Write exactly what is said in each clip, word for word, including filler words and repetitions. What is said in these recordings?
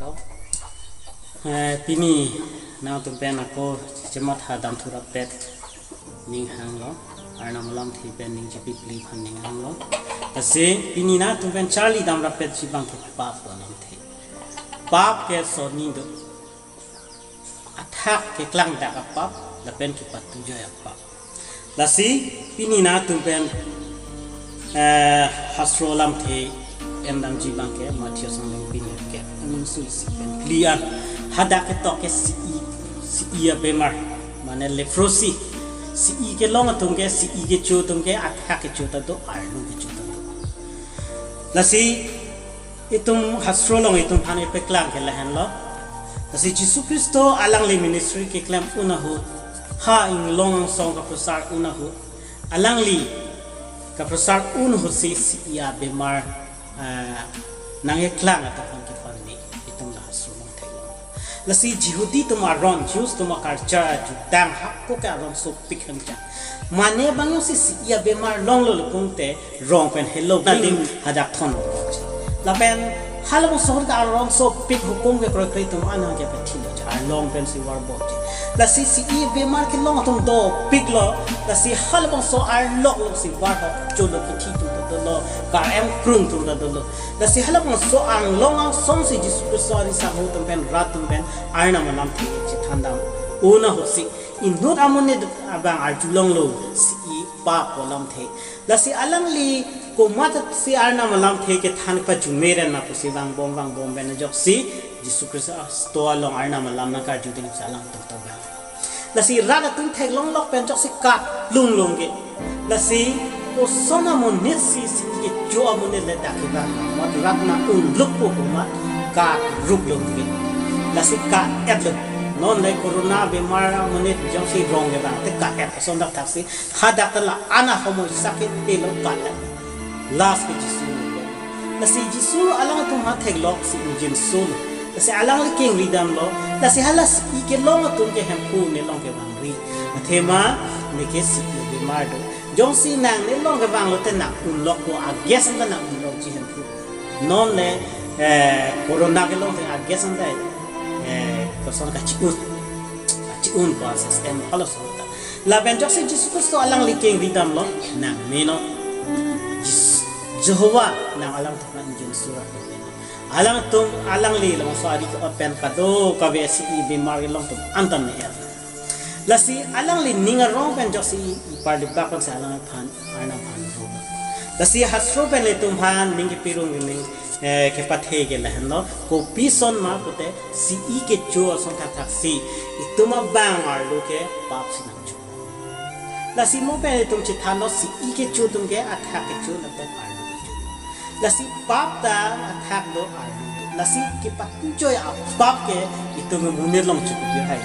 Eh, pini nangtum pen ako chematha damthurapet ning hanglo, Arnam alamthe pen ning chipipli aphan ning hanglo. Lasi pini nangtum pen charli damrapetji abang ke pap alamthe. Pap ke soni do. Athak keklangdak apap, lapen kepatujoi apap. Lasi pini nangtum pen, eh, hastro alamthe endamji abang ke Matthew sangleng pini ke anung sui isi pen phli an. Hadak ketok ke si-i, si-i abemar, mane leprosy. Si-i kelong atum ke, si-i kecho atum ke, athak kecho ta do, arlo kecho ta do. Lasi itum hastro along itum aphan epeklang ke lahenlo. Lasi Jisu Khristo alangli ministry keklem un ahut, ha inglong angsong kaprosar un ahut, alangli kaprosar un ahutsi si-i abemar, ah, nangkeklang atum aphan kepame itum la hastro along theklong. Lasi Jihudi atum aron, Jews atum aculture ajutang hako ke aron sopik hangja. Mane bang jongsi si-i abemar longlo le pulote rong pen helo, hmm, adim hadak thon. Lapen halabangso ahut ke aron sopik hukum ke kroikre atum an nangkepathilo, arlong pensi varboji. Lasi si-i abemar kelong atum dopiklo. Lasi halabangso arlok alongsi varhok cholo kithi atum ta dolo, karem krung atum ta dolo. Lasi halabangso anglong angsongsi Jisu Khristo ari sangho atum pen, rat atum pen Arnam alamthe chethan dam un ahutsi inut amonit abang arjulonglo, si-i pap alamthe. Lasi alangli komatsi Arnam alamthe kethan pajumeren ma pusi vangbom vangbom pen ajoksi Jisu Khristo along Arnam alam nangkarjuding si alangtum ta vang. Lasi rat atum theklonglok pen ajoksi kat lunglong ke. Lasi koson amonit si, si-i kecho amonit le dak kevang, mat rat nang-unlukpo pu ma kat ruklong ke. Lasi kat-etlo. Non le corona bemar amonit jongsi rong kevang te kat-et ason dak thaksi, hadak ta la-an ahomoi sakit telo kat-et. Last ke Jisu lo. Lasi Jisu alangtum ha theklok si ingjinso lo. Lasi alangli kengri damlo. Lasi hala si-i kelong atum ke Hemphu ne long kevangri. Athema neke si-i abemar do. Jongsi nang ne long kevanglo te nang-unlokpo, ages anta nang-unlokji Hemphu. Non le, eh, corona kelong te ages anta, eh, koson kachi-un. Kachi-unpo, S S M halaso ta. Lapen ajoksi Jisu Khristo alangli kengri damlo, nang meno. Jis-, Jehovah nang alangtum aphan ingjinso ra pen meno. Alangtum, alangli labangso ari ke-ot pen kadokave si-i bemar kelong atum anta me-er. Lasi alangli ning arong pen ajoksi iparlibak pensi alangphan, Arnam aphan ro. Lasi hastro pen ilitum aphan ning kepirung ning, eh, kepathe ke lahenlo. Kopi ason ma pute si-i kecho ason thakthaksi itum abang arlo ke pap si nangcho. Lasi mo pen ilitum chethanlo, si-i kecho atum ke athak kecho lapen arlo kecho. Lasi pap ta athak do, arlo do. Lasi kepatujoi apap ke itum amonit along chokopir hai.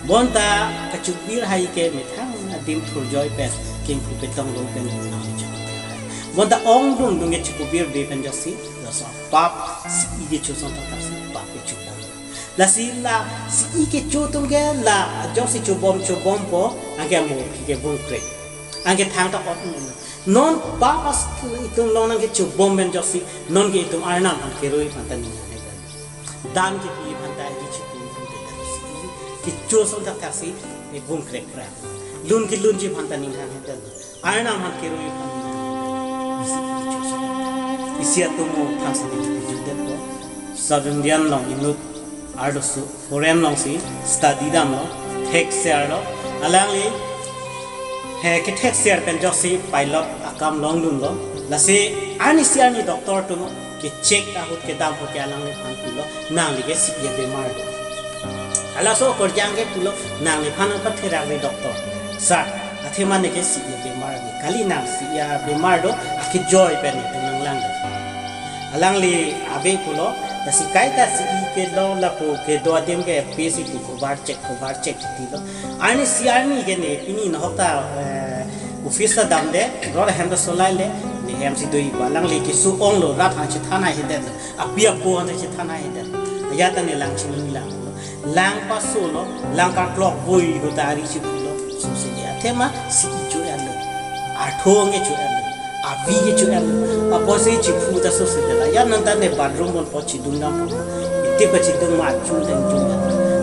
Bonta kachopir hai ke methang adim thurjoi pen, kengpu petong lo pen nang chokopir hai. Bonta ongdung dung ke chokopir be pen ajoksi, laso apap si-i kecho ason thakthaksi pap kecho ta. Lasi la si-i kecho atum ke la ajoksi chobom chobompo, anke amo aphi ke vungkrek. Anke thangta ot un. Non pap as itum along nangkechobom pen ajoksi, non ke itum Arnam aphan kerui aphan ta ning hang hedan. Dan kepi aphan ta ri chipu aphan ta si-i kecho ason thakthaksi vungkrek pran. Lun kelunji aphan ta ning hang hedan. Arnam aphan kerui aphan ning hang hedan. Si-i kecho ason. Isi atum mo aphan si ning kepijudetpo. South Indian along inut arloso foreign alongsi study damlo, thekser lo. Alangli, he, kethekser pen ajoksi pilot akam longdunlo. Lasi arnisi arni doctor atum kecheck ahut kedam ahut ke alangliphan pulo, nangli ke si-i abemar do. Halaso akorjang ke pulo, nangliphan nangpatherakri doctor. Sir, athema neke si-i abemar do. Kali, nang si-i abemar do, akejoi pen itum nanglang do. Alangli ave pulo, lasi kaita si-i kelo lapu kedo adim ke pisi pu kovar chek, kovar chek tilo. Arnisi arni ke ne pini nahok ta, eh, office ta damde, ror ahem ta solaile, ne hem si do-ipo, alangli keso-onglo, rat aphan chethan haihedet lo, api apo aphan chethan haihedet lo. Ajat ta ne lang chininglang lo. Lang pasolo, lang karklok boi ahut ta ari chipulo, sose de. Athema si-i cho-etlo. Artho nge cho-etlo. Avi ke cho-etlo. Apotsi chiphu ta sose de la. Ya nonta ne bathroom ponpo, chidung dampo. Pachidung ma chun deng chun.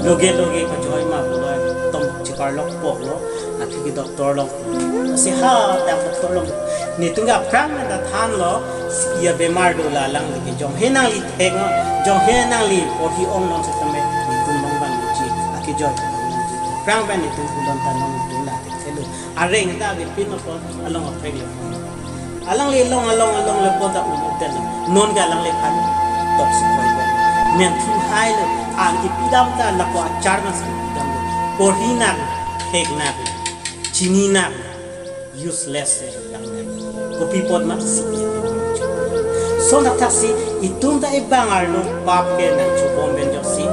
Loge loge kachoi ma pulo, tom chiparlok poklo, aphi ke doctor along. Lasi ha dak doctor along, netum ke aphrang pen ta thanlo, isi abemar do la alangli ke jongsi nangli thek non, jongsi nangli porhi ong non setame, netum long abang nangji, akejoi long nangji. Aphrang pen netum pulon ta non netum la thek thelo. Areng ta avepin apot along aphrang le. Alangli along along along le pon ta un-e tel. Non ke alangliphan toksi koi ko. Men thu hai lo. An kepidam ta lapu achar nasi pidam lo. Porhi nang, thek nang, chini nang, useless se lang nang. Kopi apot ma si. Lason thakthaksi itum ta ebang arlo pap ke nangchobom pen ajoksi,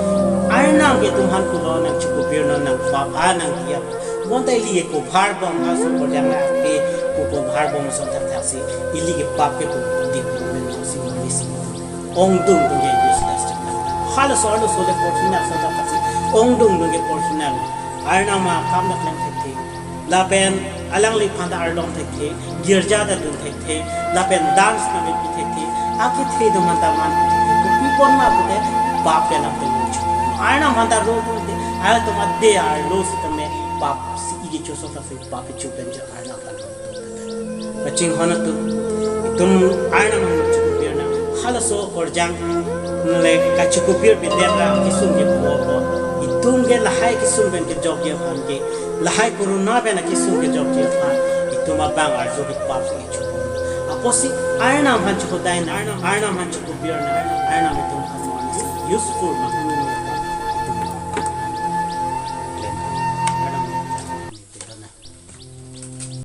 Arnam ke itum aphan pulo nangchokopir non, nang pap a nangdiya. Bonta ili ke cover bom, aso korjang la ke ko cover bom. Lason thakthaksi ili ke pap ke ko dik bom pen ajoksi, ili si ongdung dung ke useless chak. Halaso arloso le porhi nang, lason thakthaksi ongdung dung ke porhi nang. Arnam akam ta klem thekthe. Lapen alangliphan ta arlong thekthe, girja ta dun thekthe, lapen dance nangkepi thekthe, akethe atum aphan ta man thekthe. Kopi apot ma pute pap ke nangtum muchu. Arnam aphan ta ro dun te, atum ade arlo setame pap si igi choso ta si pap ichu pen ja Arnam aphan ro dun te. Kachinghon atum, itum Arnam aphan chokopir nang. Halaso korjang le kachokopir bidera kesung ke pupo. Itum ke lahai kesung pen kejokji aphan ke, lahai corona pen akesung kejokji aphan, itum abang arlo ke pap ke ichu. Apotsi Arnam aphan chokodai nang, Arnam, Arnam aphan chokopir nang, Arnam itum aphan mon si useful ma.